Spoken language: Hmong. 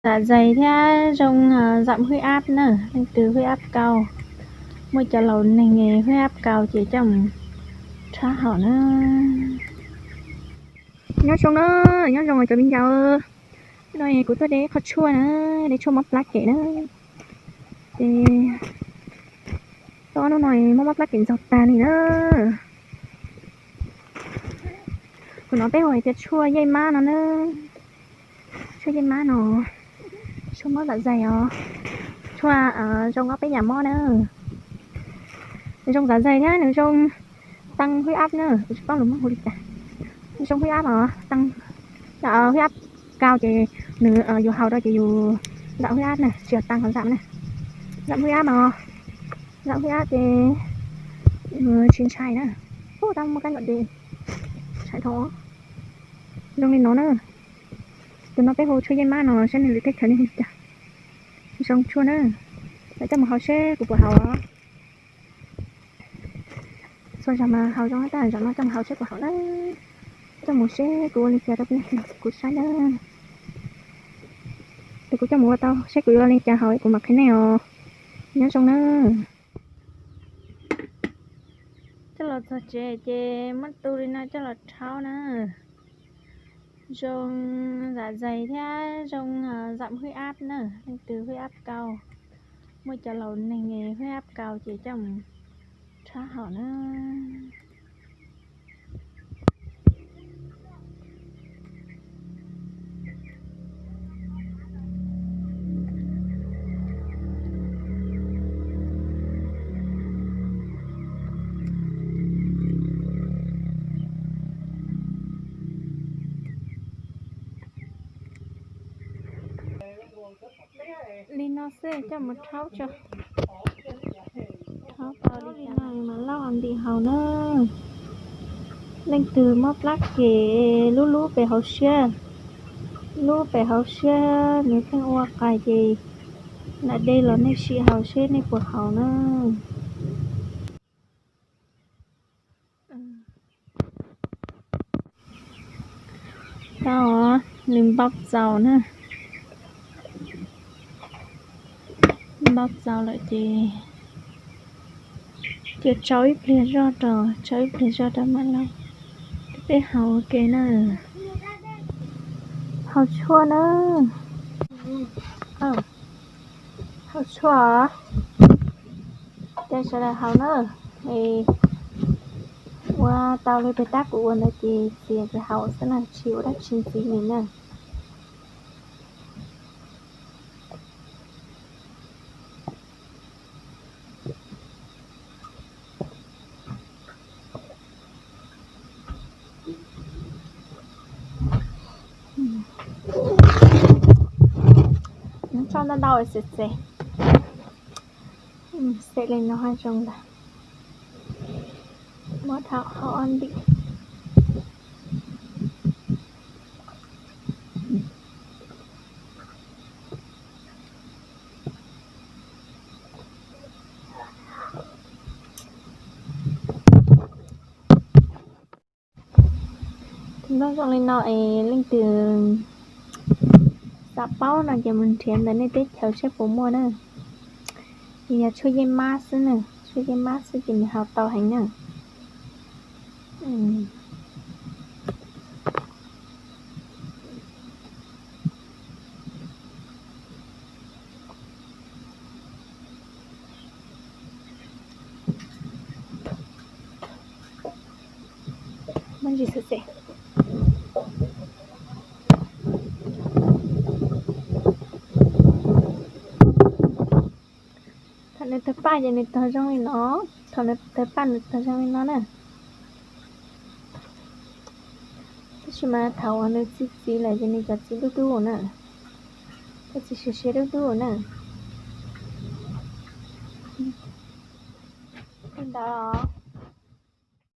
Dạ dày thiab zoo, ờ, giảm huyết áp na, leej twg huyết áp cao. Muaj cov laus neeg huyết áp cao ces coj mus rhaub haus na. Nyob zoo na, nyob zoo cov viv ncaus. Hnub no kuv tuaj de qhov tshuaj na, de tshuaj mob plab kem na. Ces tau ob hnub no mob mob plab kem ntxaug tag li na. Kuv hnov peb hu hais tias tshuaj yej mab no na. Tshuaj yej mab no, tshuaj mob dạ dày os. Tshuaj, ờ, zoo ob peb yam mob na. Nws zoo dạ dày thiab nws zoo tăng huyết áp na, kuv tsis paub lus Hmoob hu li cas. Nws zoo huyết áp os, tăng, ờ, huyết áp cao ces nws, ờ, yus haus rau ces yus giảm huyết áp na, tsis yog tăng, ho giảm na. Giảm huyết áp os, giảm huyết áp ces nws tsis ntshai na. Ub, tau muaj kab nyuam de, ntshai dhau. Zoo li no na. Tus no peb hu tshuaj yej mab no, saib nej lwm teb chaws nej hu li cas. Zoo tshuaj na. Lawv coj mus haus seb kuv puas haus. Txhua zaus mas haus zoo, tab zaum no coj mus haus seb puas haus na. Coj mus seb kuv ua li cas rau peb, kuv saib na. Ces kuv coj mus ua tau seb kuv yuav ua li cas haus kuv mam qhia nej os. Nyob zoo na. Coj los txog tsev ces muab tu li no coj los rhaub na. Zoo dạ dày thiab zoo, ờ, giảm huyết áp na, leej twg huyết áp cao. Muaj cov laus neeg huyết áp cao ces coj mus rhaub haus na. Li no xwb coj mus rhaub tso. Rhaub tau li no mas lauj ntim haus na. Leej twg mob plab kem lub lub pem hauv siab, lub pem hauv siab nws pheej ua qais ces lam de los nej sim haus seb nej puas haus na. Tau, nws npau txaus na. Npau txaus lawm ces cia tsau ib pliag zoj rau, tsau ib pliag zoj rau mam lauj. Peb haus ua ke na. Haus tshuaj na. Haus tshuaj. Ces sawv daws haus na. Ua tau li peb tab kuv ua ntawd ces txiav ces haus xwb na, tsis ua dab tsi ntxiv li na. Nws tso ntau ntau xwb xwb. Xev li no hav zoo ntag. Muab rhaub haus ob ntim. Tus nplooj zoo li no es leej twg xav paub no ces mus nrhiav ntawm nej teb chaws seb puas muaj na. Nws yog tshuaj yej mab xwb na, tshuaj yej mab xwb ces nws haus tau heev na. Muaj ntsis xwb xwb. Thaum nws tawg paj ces nws tawg zoo li no, thaum nws tawg paj nws tawg zoo li no na. Tab sis mas thaum uas nws txi txiv lawm ces nws cov txiv dub dub na, cov txiv siav siav dub dub na. Li ntawd os.